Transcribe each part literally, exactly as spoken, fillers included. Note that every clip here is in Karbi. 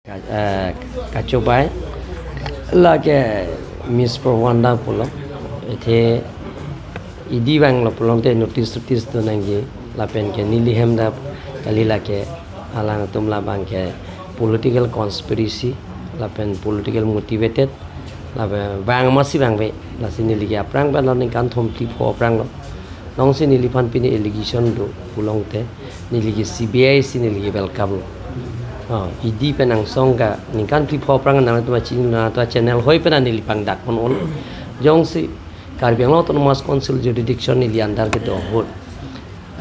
Eh, kachobai lake Miss Prabhanda pulo, athe idi vanglo pulote notice notice do nangji, lapen ke neli hem dak kali lake alangtum labang ke political conspiracy lapen political motivated, lapen vang masi vangve, lasi neli ke aphrang pen lo ningkan thom phli pho aphrang lo. Nongsi neliphan pini allegation do pulote, neli ke C B I si neli ke welcome lo. Oh, idi pen angsong ke ningkan phli pho aphrang nangtum chini nangtum channel hoi pen neli pangdak pon ol. Jongsi Karbi Anglong Autonomous Council jurisdiction neli under kedo ahut,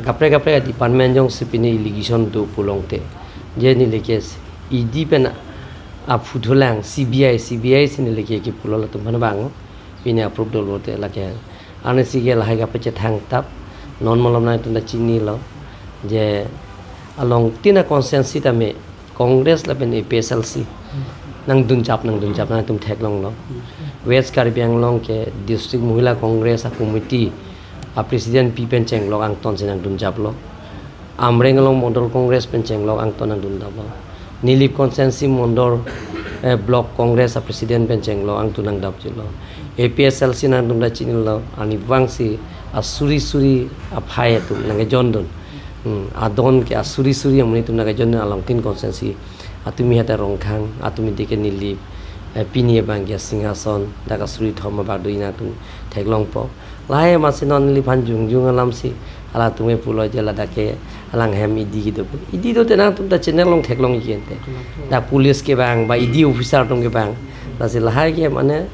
kaprek kaprek department jongsi pini allegation do pulote, je neli ke idi pen aphu thulang C B I, C B I si neli ke kipulo latum phan vang. Pini approve dolo te lake. Ansi ke lahai kapachethang tap. Non malom nangtum ta chinilo je along tin a constituency tame Congress lapen A P H L C nangdunjap, nangdunjap nangtum theklonglo. West Karbi Anglong ke District Mohila Congress a committee a president pi pen chenglok angton si nangdunjaplo. Amreng along Mondol Congress pen chenglok angton nangdunjaplo. Nilip constituency Mondol, eh, Block Congress a president pen chenglok angton nangdunjaplo. A P H L C nangtum ta chinilo, arnivang si asuri suri aphai atum nangkejondun. Hmm, adon ke asuri suri amonit atum nangkejondun along tin constituency. Atum mi hata Rongkhang, atum mi dike Nilip, eh, pini abang ke Singhason, dak asuri thom abang do nangtum theklongpo. Lahai masi non neliphan jongjong alam si, halatum ke pulo je ladak ke alang hem idi kedo pu. Idi do te nangtum ta channel along theklong ikente. Dak police ke bang, ba idi officer atum ke bang. Lasi lahai ke mane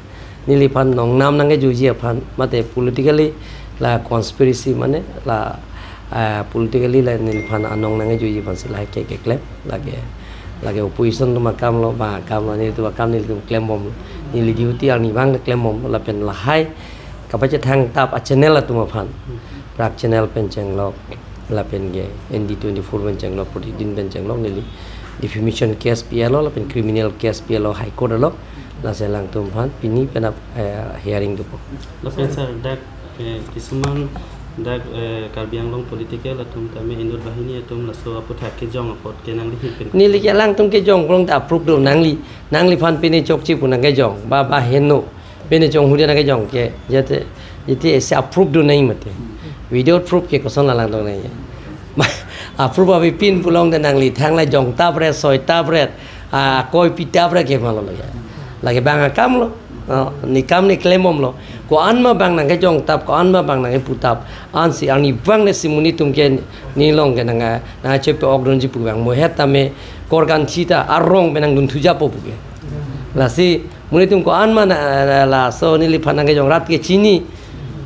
neliphan nongnam nangkejoji aphan, mate politically la conspiracy mane la, ah, politically la neliphan anong nangkejoji aphan si lahai ke keklem, lake, lake opposition atum akam lo, ba akam lo, nelitum akam nelitum klembomlo. Neli duty arnivang klembomlo, lapen lahai kapachethang tap a channel atum aphan. Prak channel pen chenglok, lapen ke N D twenty-four pen chenglok, Pratidin pen chenglok, neli defamation case pilo, lapen criminal case pilo High Court along, lasi alangtum aphan pini pen ap, eh, hearing dopo. Lapen sir, dak, eh, kisuman dak, eh, Karbi Anglong political atum tame inut banghini atum laso aputhak kejong apot ke nangli hin pen. Neli ke alangtum kejong pulote approve do nangli, nangliphan pini chokche pu nangkejong, ba, ba heno. Pini chonghuri nangkejong ke, jete, jete isi approve do nangji mate. Without proof ke koson alangtum nangji. Approve abi pin pulote nangli thanglai jong tapret, soi tapret, a, koi pi tapret ke malo lagi. Lake bang akam lo. Oh, ne kam ne klembomlo. Ko-an ma bang nangkejong tap, ko-an ma bang nangkepu tap. Ansi arnivang ne si monit atum ke nelong ke nang, nangchepe-okdunji pu bang. Mo het tame korkan chita arong pen nangdunthujapo pu ke. Lasi monit atum ko-an ma na, na, laso neliphan nangkejong rat ke chini.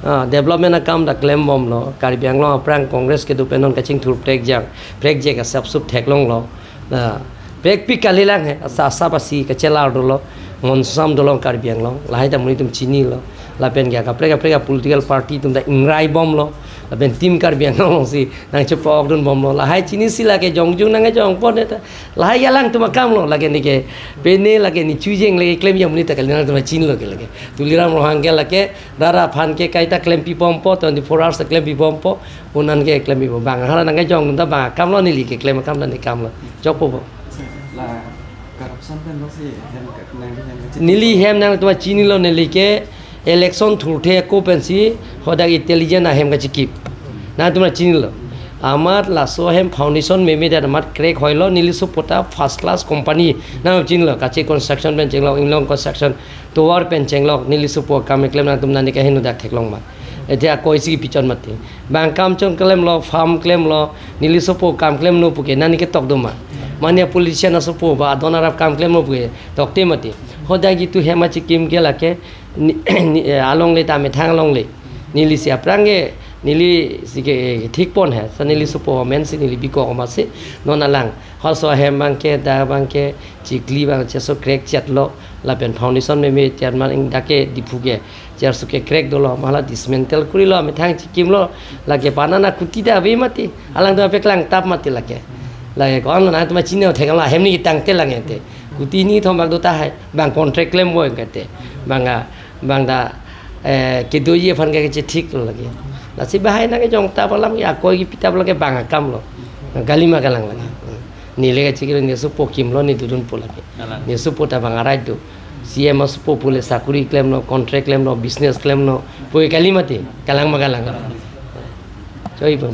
Ah, development akam ta klembomlo. Karbi Anglong aphrang Congress kedo pen non kachingthur prekjang, prekjak asap sup theklonglo. Na, prekpik kalilang he, asa, asap asi kachelar dolo, monsam dolo Karbi Anglong. Lahai ta monit atum chinilo. Lapen ke kaprek kaprek a political party atum ta ingraibomlo. Lapen Team Karbi Anglong si nangchepe-okdunbomlo. Lahai chini si lake jongjong nangkejongpon ta. Lahai alangtum akam lo, lake neke, pene lake ne chujeng lake klemji amonit ta kali nangtum chinilo ke lake. Tuliram Ronghang ke lake, rara aphan ke kaita klempibompo, twenty-four hours klempibompo, unan ke klempibom. Bang hala nangkejong ta bang akam lo, neli keklem akam ta ne kam lo. Chokpo bo. La corruption pen lo si, hem ka, nangli hem ka. Neli hem nangtum chinilo, neli ke election thurthe ako pensi hadak intelligence ahem kachikip. Nangtum chinilo. Amat laso ahem foundation meme det amat crack hoilo, neli sopo ta first class company. Nangtum chinilo, Kache Construction pen chenglok, Inglong Construction, tovar pen chenglok, neli sopo akam keklem nangtum nani kaheno dak theklong ma. Ete akoi si pichon mati. Bang kam chong klemlo, farm klemlo, neli sopo kam klemlo pu ke nani ketok do ma. Mane politician asopo ba adon arap kam klemlo pu ke tokte mati. Hadak itum hem achikim ke lake ni, ni, eh, alongle ta methang alongle. Neli si aphrang ke, neli si ke, eh, thikpon he. Sa neli sopo amen si neli bikok amat si non alang. Halaso ahem bang ke, dak bang ke, chikli bang cheso crack chetlo. Lapen foundation meme chairman ing dak ke Diphu ke. Chair suke crack dolo, ma hala dismantle kurilo, methang chikimlo, lake panana kuti ta ave mati, alangtum apeklang tap mati lake. Lake ko-an lo nangtum chinilo theklo, ahem ne ketangte lang ete. Kuti ne thom bak do tahai, bang contract klem bo kete. Bang a, bang ta, eh, kedoji aphan ke kachethik lo lake. Lasi bahai nangkejong tap alam ke akoi kepi tap lake bang akam lo. Galima galang lake. Neli kachikilo, ne sopo kimlo, ne dodun po lake. Kalang. Ne sopo ta bang arai do. C M asopo pule sakuri klemlo, contract klemlo, business klemlo. Pu kali mati, kalang ma kalang. Choi pon.